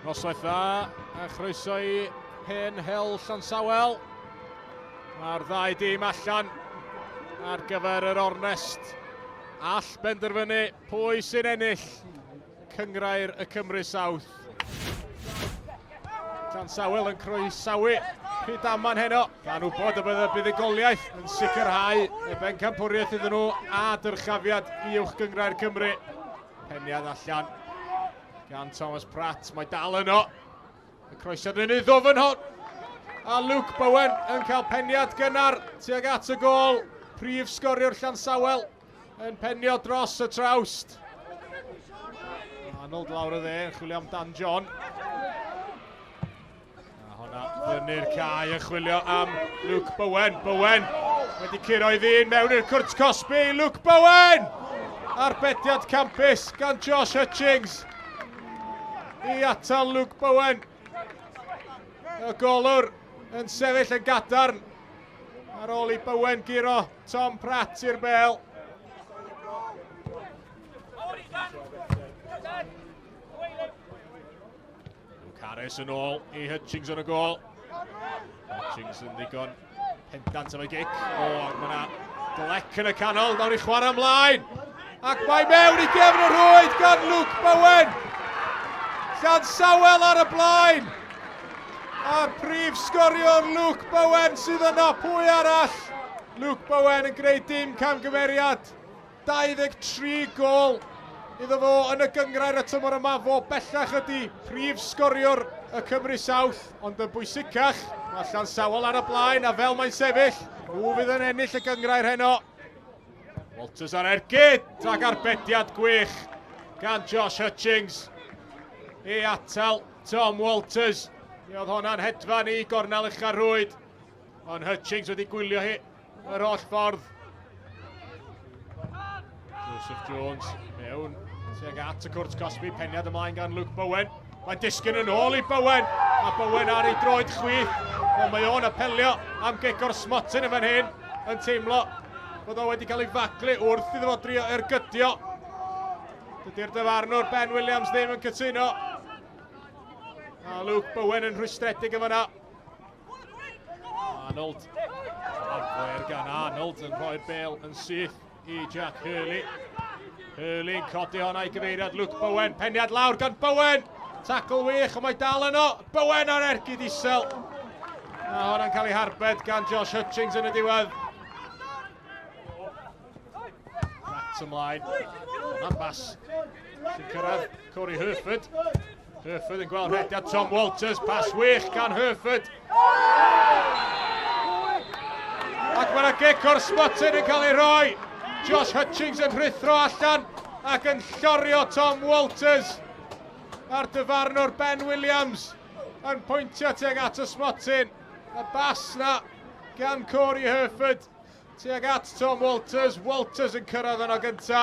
Noswaith dda a chroeso i hen hel Llansawel. Mae'r ddau dîm allan ar gyfer yr ornest. All benderfynu pwy sy'n ennill Cyngrair y Cymru South. Llansawel yn croesawu Rhydaman heno, gan wybod y bydd y buddugoliaeth yn sicrhau y bencampwriaeth iddyn nhw a dyrchafiad i Uwch Gyngrair Cymru. Peniad allan gan Thomas Pratt. Mae dal yno. Y croesiad yn ei ddofn hon. A Luke Bowen yn cael peniad gynnar tuag at y gol. Prif sgoriwr Llansawel yn penio dros y trawst. Arnold lawr y dde yn chwilio am Dan John. A honna fyny'r cae yn chwilio am Luke Bowen. Bowen wedi curo i ddyn mewn i'r cwrt cosbi. Luke Bowen! Arbediad campus gan Josh Hutchings i atal Luke Bowen. Y golwr yn sefyll yn gadarn ar ôl i Bowen guro Tom Pratt i'r bel. Luke Harris yn ôl i Hutchings yn y gol. Hutchings yn ddigon pendant am ei gic. O, ac mae yna glec yn y canol. Nawr i chwarae ymlaen. Ac mae mewn i gefn y rhwyd gan Luke Bowen. Llansawel ar y blaen. A'r prif sgoriwr Luke Bowen sydd yno. Pwy arall? Luke Bowen yn gwneud dim camgymeriad. 23 gôl iddo fo yn y gynghrair y tymor yma. Fo bellach ydy prif sgoriwr y Cymru South, ond yn bwysicach, mae Llansawel ar y blaen a fel mae'n sefyll, nhw fydd yn ennill y gynghrair heno. Walters ar ergyd ac arbediad gwych gan Josh Hutchings i atal Tom Walters. Mi oedd honna'n hedfan i gornel ucha'r rhwyd, ond Hutchings wedi gwylio hi yr holl ffordd. Joseph Jones mewn tuag at y cwrt cosbi, peniad ymlaen gan Luke Bowen. Mae'n disgyn yn ôl i Bowen, a Bowen ar ei droed chwith. Wel, mae o'n apelio am gic o'r smotyn yn fan hyn, yn teimlo bod o wedi cael ei faglu wrth iddo fo drio ergydio. Dydy'r dyfarnwr Ben Williams ddim yn cytuno. A Luke Bowen yn rhwystredig yn fanna. Arnold. Arfer gan Arnold yn rhoi'r bel yn syth i Jack Hurley. Hurley yn codi honna i gyfeiriad Luke Bowen. Peniad lawr gan Bowen. Tackle wych, ond mae dal yno. Bowen ar ergyd isel. A hwnna'n cael ei harbed gan Josh Hutchings yn y diwedd. Pratt ymlaen. Hwnna'n bas sy'n cyrraedd Corey Herford. Herford yn gweld rhediad Tom Walters. Pas wych gan Herford. Ac mae yna gic o'r smotyn yn cael ei roi. Josh Hutchings yn rhuthro allan ac yn llorio Tom Walters. A'r dyfarnwr Ben Williams yn pwyntio tuag at y smotyn. Y bas na gan Corey Herford. Tuag at Tom Walters, Walters yn cyrraedd yno gynta,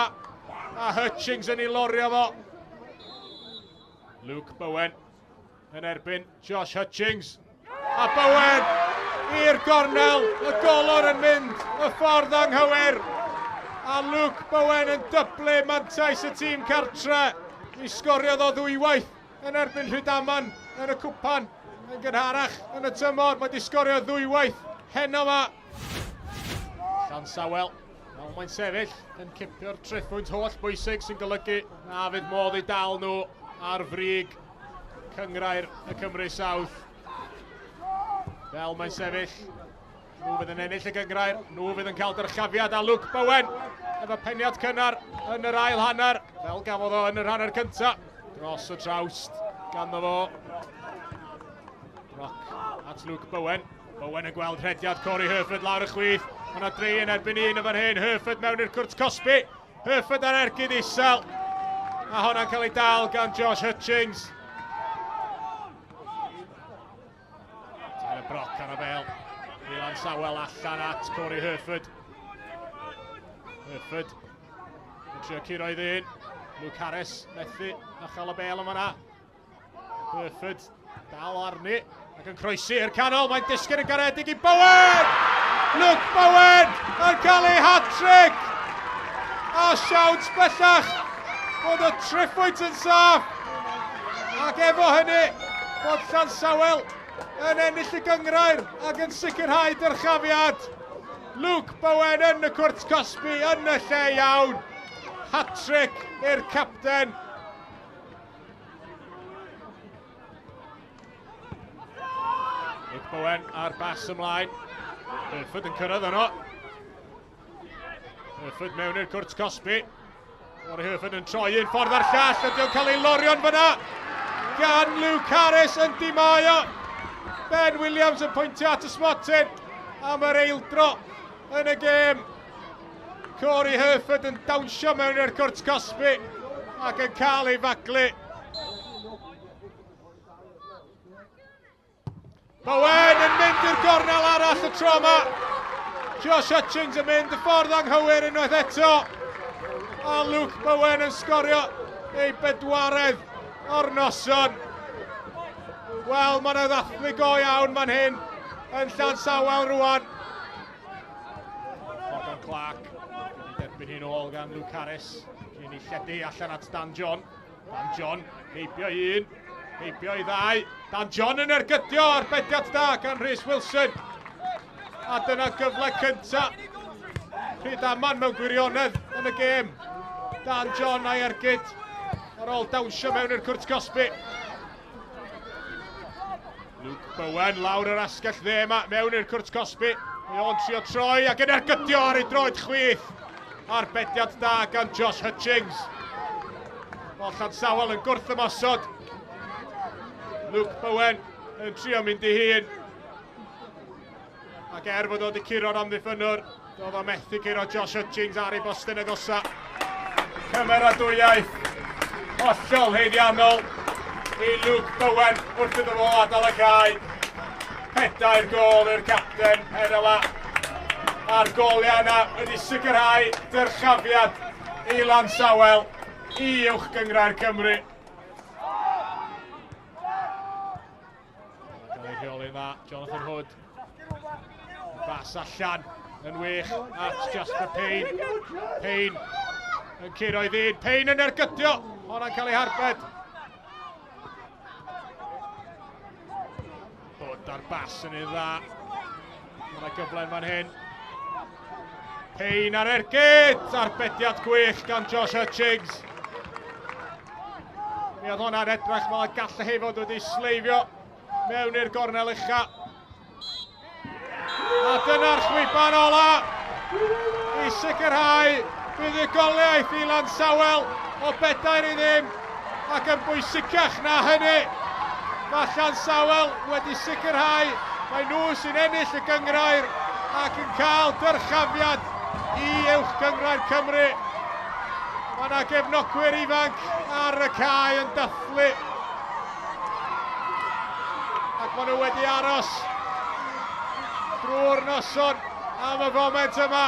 a Hutchings yn ei lorio fo. Luke Bowen yn erbyn Josh Hutchings. A Bowen i'r gornel, y golwr yn mynd y ffordd anghywir. A Luke Bowen yn dyblu mantais y tîm cartre. Mi sgoriodd o ddwywaith yn erbyn Rhydaman yn y cwpan yn gynharach yn y tymor. Mae wedi sgorio ddwywaith heno yma. Llansawel, fel mae'n sefyll, yn cipio'r triphwynt holl bwysig sy'n golygu na fydd modd i dal nhw ar frig cyngrair y Cymru South. Fel mae'n sefyll, nhw fydd yn ennill y gyngrair, nhw fydd yn cael dyrchafiad a Luke Bowen efo peniad cynnar yn yr ail hanner, fel gafodd o yn yr hanner cyntaf, dros y trawst ganddo fo. Brock at Luke Bowen. Bowen yn gweld rhediad Corey Herford lawr y chwith. Mae yna dri yn erbyn un yn fan hyn. Herford mewn i'r cwrt cosbi. Herford ar ergyd isel. A honna'n cael ei dal gan Josh Hutchings. Tyler Brock ar y bel. Milan Sawel allan at Corey Herford. Herford yn trio curo i ddyn. Luke Harris methu a chael y bel yma na. Herford dal arni ac yn croesi i'r canol. Mae'n disgyn yn garedig i Bowen! Luke Bowen yn cael ei hat-trick! A siawns bellach bod y triphwynt yn saff! Ac efo hynny, bod Llansawel yn ennill y gynghrair ac yn sicrhau dyrchafiad. Luke Bowen yn y cwrt cosbi yn y lle iawn. Hat-trick i'r capten. Luke Bowen a'r bas ymlaen. Hereford yn cyrraedd yno. Hereford mewn i'r cwrt cosbi. O'r Hereford yn troi un ffordd a'r llall. Ydy o'n cael ei lorio'n fyna gan Luke Harris yn dimaio. Ben Williams yn pwyntio at y smotyn am yr eildro yn y gêm. Corey Hereford yn dawnsio mewn i'r cwrt cosbi ac yn cael ei faglu. Bowen yn mynd i'r gornel arall y tro yma. Josh Hutchings yn mynd y ffordd anghywir unwaith eto. A Luke Bowen yn sgorio ei bedwaredd o'r noson. Wel, mae yna ddathlu go iawn fan hyn yn Llansawel rwan. Morgan Clark wedi derbyn hi'n ôl gan Luke Harris. Cyn i lledu allan at Dan John. Dan John, heibio i un, heibio i ddau. Dan John yn ergydio arbediad da gan Rhys Wilson. A dyna gyfle cynta. Rhydaman mewn gwirionedd yn y gêm. Dan John a'i ergyd ar ôl dawnsio mewn i'r cwrt cosbi. Luke Bowen lawr yr asgell dde yma mewn i'r cwrt cosbi. Mae o'n trio troi ac yn ergydio ar ei droed chwith. Arbediad da gan Josh Hutchings. Mae Llansawel yn gwrth ymosod. Luke Bowen yn trio mynd i hun. Ac er fod o wedi curo'r amddiffynnwr, doedd o methu curo Josh Hutchings ar ei bostyn agosa. Cymeradwyaeth hollol haeddiannol i Luke Bowen wrth iddo fo adael y cae. 4 gôl i'r capten heno 'ma. A'r goliau yna wedi sicrhau dyrchafiad i Lansawel i Uwch Gynghrair Cymru. Gael ei rheoli'n dda, Jonathan Hood. Bas allan yn wych at Jasper Payne. Payne yn curo i ddyn. Payne yn ergydio. Hwnna'n cael ei harbed. Hood ar bas yn ei dda. Mae yna gyfle yn fan hyn. Payne ar ergyd! Arbediad gwych gan Josh Hutchings. Mi oedd hwnna'n edrych fel y gallai hi fod wedi sleifio mewn i'r gornel ucha. A dyna'r chwiban ola i sicrhau buddugoliaeth i Lansawel o 4-0, ac yn bwysicach na hynny, mae Llansawel wedi sicrhau mae nhw sy'n ennill y gynghrair ac yn cael dyrchafiad i Uwch Gynghrair Cymru. Mae yna gefnogwyr ifanc ar y cae yn dathlu. Ac maen nhw wedi aros drwy'r noson am y foment yma.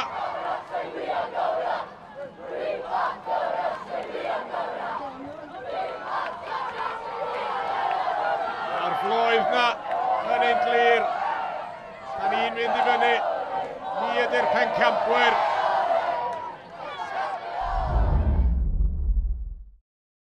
A'r floedd na yn ein glir. Da ni'n mynd i fyny. Ni ydy'r pencampwyr.